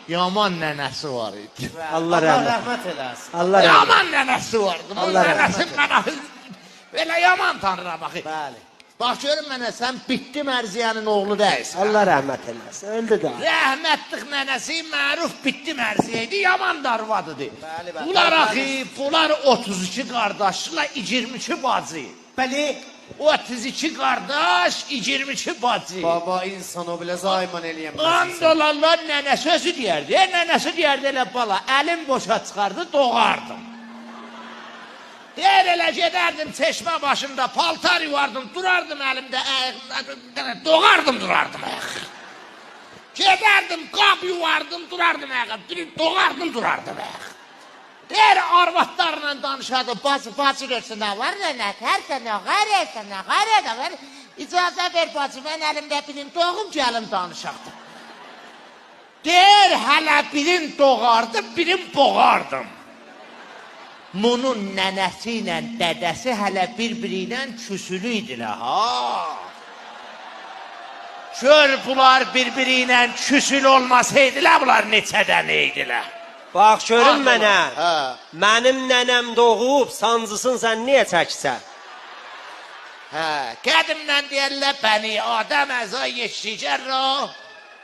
Yaman nənəsi var idi. Allah Allah rəhmət. rəhmət eləsin. Allah rəhmət. Yaman nənəsi vardı. Bu Allah nənəsi mənə belə yaman tanıram axı. Bəli. Bax görüm mənə sən bitdi Mərziyənin oğlu deyilsən. Allah rəhmət eləsin. Öldü də. Rəhmətlik nənəsi məruf bitdi Mərziyə idi, yaman da arvad idi. Bəli, bəli. Bunlar axı, bunlar 32 qardaşla 22 bacı. Bəli. 32 qardaş, 22 bacı. Baba insan o belə zayman eləyəməz. And olanlar nənəsi özü deyərdi. Nənəsi deyərdi elə bala, əlim boşa çıxardı, doğardım. Deyər elə gedərdim çeşmə başında, paltar yuvardım, durardım əlimdə, ayağımda, doğardım, durardım ayaq. Gedərdim, qab yuvardım, durardım ayağa, doğardım, durardım ayaq. Deyər arvadlarla danışardı, bacı, bacı versin, nə var, nə, nə, tərsə, nə, qarəsə, nə, qarə, nə, var. İcazə ver bacı, mən əlimdə birin doğum, gəlim danışaqdı. Deyər hələ birin doğardım, birin boğardım. Bunun nənəsi ilə dədəsi hələ bir-biri ilə küsülü idilər, ha. Gör bunlar bir-biri ilə küsülü olmasaydılar, bunlar neçədən idilər. Bax görün mənə. Hə. Mənim nənəm doğub, sancısın sən niyə çəksən? Hə, qədimdən deyirlər Bəni Adəm əza yeşicər o.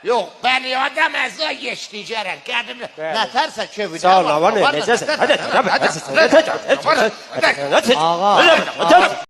Yox, Bəni Adəm əza yeşicərən. Qədim nətərsə kövüdə. Sağ ol, var nə, necəsən? Hadi, hadi, hadi, hadi, hadi, hadi, hadi, Ağa.